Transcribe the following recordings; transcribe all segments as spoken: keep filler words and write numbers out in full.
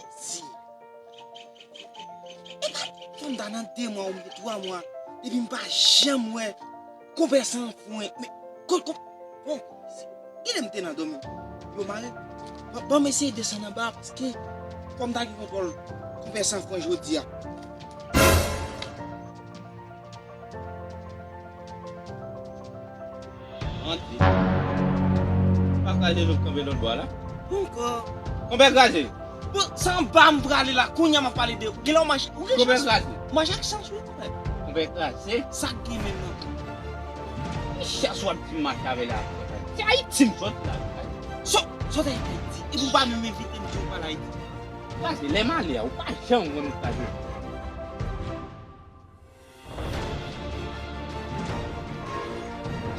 Ayiti. E pa fanm ta nan de mwa oubyen twa mwa, epi m pa janm wè konpè san fwen. Men, kon, kon, bon, kilè m te nan dòmi? Yo mare. Bon, bon, m eseye desann anba, paske fò m ta gen kontwòl konpè san fwen jodi a. Antre. Pa kraze nou kanpe lòt bò a la. Ankò. Konpè kraze. Bon, se anba m prale la, kounye a m ap pale de ou. Genlè w mache, ou gen chans. Konpè kraze. Mache ak chans, wi, konpè. Konpè kraze. Sa k gen menm nan? Ki chans w ap di m mache avè la? Se Ayiti m sot la. Sot, sot Ayiti. Epi w pa menm envite m di w pral Ayiti. Kraze, lè m ale a, ou pa janm wè m kraze.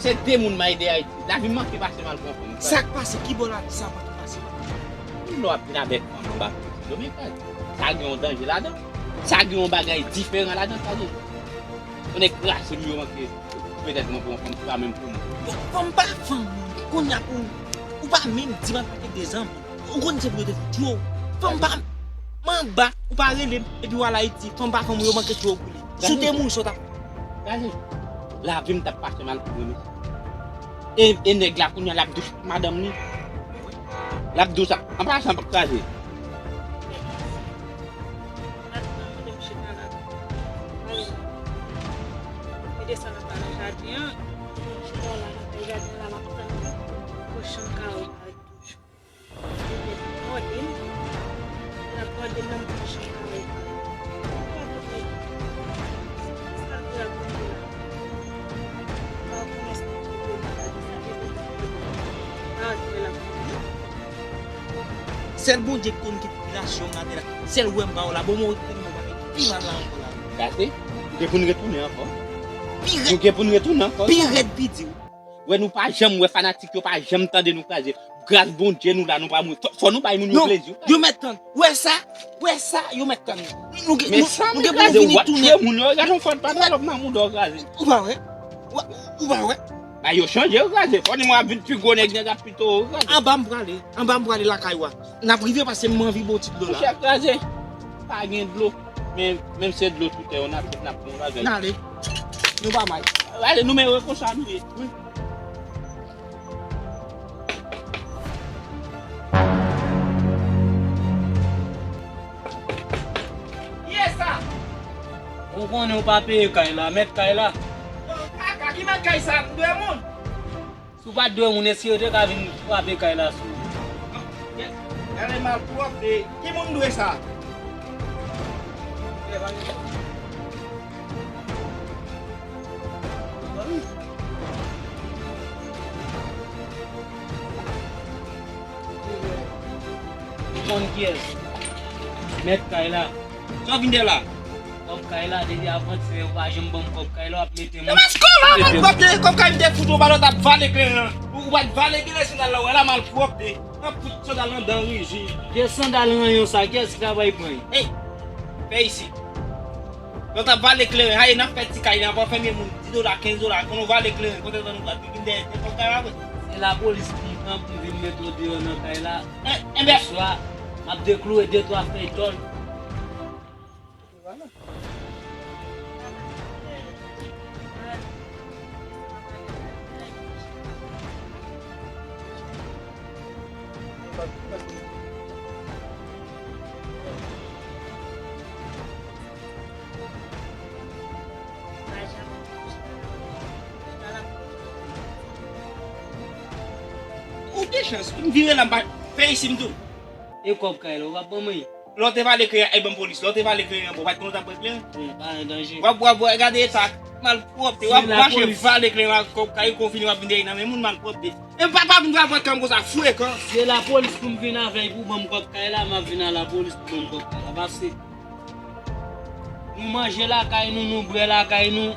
Se de moun m a ede Ayiti. Lavi m manke pase m al pran fanm. Sa k pase? Ki bò lavi sa pa t pase? Moun lè w ap vin avèk fanm anba pye Dominikèn. Sa gen yon danje ladan. Sa gen yon bagay diferan ladan, sa gen. Yon nèg kraze m yo manke. Petèt mwen pran fanm, se pa menm pou mwen. Bon, fanm pa fanm. Kounye a pou ou pa menm di m al pake de zam. Ou konn se pou yo te fout tchwe w. Fanm pa, m anba, ou pa rele m, epi w al Ayiti, fanm pa fanm ou yo manke tchwe w pou li. Si w te mouri, sa w t ap fè? Gade, lavi m t ap pase mal pou mwen, mesye. E, e nèg la, kounye a, l ap dous madanm li. L ap dous, an pasan, p ap kraze. Mete sa nan jaden an, chita la nan jaden an, l ap tann pwochenn kare. Sèl Bondye k konn ki popilasyon m atè la. Sèl wè m pa wè la. Bon, mwen te mwen pa pi mal la ankò la. Gade, nou gen pou n retounen ankò. Pi rèd. Nou gen pou n retounen ankò. Pi rèd, pi di. Wè, nou pa janm wè fanatik yo, pa janm tande nou kraze. Gras Bondye, nou la, nou pa mouri. Fò, fò nou bay moun yo plezi. Yo mèt tann. Wè sa, wè sa, yo mèt tann. Nou gen, nou, nou gen pou nou vini tounen. Moun yo, gade yon fòt pa talòp nan moun yo kraze. Ou pa wè? Ou pa wè? Ba yo chanje yo kraze. Fò ni mwen ap vin pi gwo nèg, nèg ap pito yo kraze. Anba m prale, anba m prale lakay ou a. N ap rive pase m anvi bon ti dlo la. Monchè kraze. Pa gen dlo. Men, menm se dlo sou tè yo, n ap, n ap pran bagay. N ale. Nou pa may. Ale, nou men wè konsa nou ye. Wi. Kiyès sa? Ou konnen ou pa peye kay la, mèt kay la. Kaka, ki mèt kay sa? M dwe moun. Si w pa t dwe moun, èske yo te ka vin frape kay la sou ou? Gade malpwòpte, ki moun dwe sa? Ou konn kiyès? Mèt kay la. Sa w vin fè la? Kòb kay la, depi avantyè, ou pa janm ban m kòb kay la, w ap mete mwen. E mas kòb la, malpwòpte, kòb kay m te fout ou pa lè w t ap vale kleren an. Ou, ou pa t vale kleren sandal la, ou wè la malpwòpte. An fout sandal anndan riji. De sandal ranyon sa, kiyès ki ta bay pran? Ey, fè isi. Lè w t ap vale kleren, haye n ap fè ti kay nan, pa fè men moun di dola, kenz dola, konn ou vale kleren, kote tan nou pral vin dèyè, te kòb kay la vre. Se lapolis ki pran pou m vin mete w deyò nan kay la. Bonswa, m ap dekloure de twa fèy tòl. Ou gen chans, m vire la, m pa fè isi m tou. E kòb kay la, ou pa ban mwen? Lè w te vale kleren, e ban m polis. Lè w te vale kleren an, bon, w pa t konnen w t ap pran kleren? Bon, pa gen danje. W ap, w ap, w ap gade eta malpwòpte, w ap mache vale kleren ak kòb kay, kou fini w ap vin dèyè nan men moun malpwòpte. E pa, pa vin vale kay m konsa frekan. Se lapolis pou m vin avè l pou ban m kòb kay la, m ap vin a lapolis pou ban m kòb kay la. Pase. Nou manje lakay nou, nou bwè lakay nou.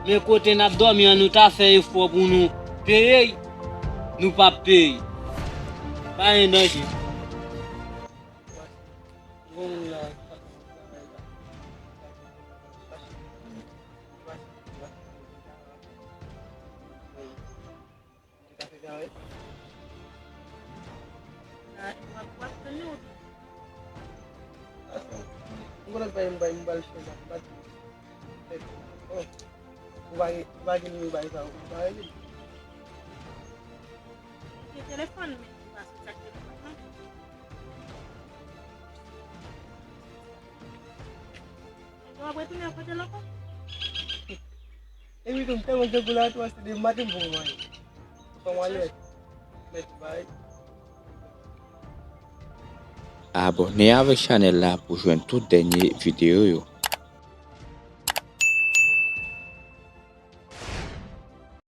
Men kote n ap dòmi an, nou ta fè efò pou nou peye, nou p ap peye. Pa gen danje. Kote bay m bay m bal fè la. M pa di. Ou pa gen, ou pa gen nimewo bay sa ou pa rele. Gen telefòn men ou pa sou sa telefòn nan. Yo ap retounen kote l ankò. Epi tou, m tèlman gen gou la tou, se de maten m poko manje. Fò m ale. Mèt bay. Abòne avèk chanèl la pou jwenn tout dènye videyo yo.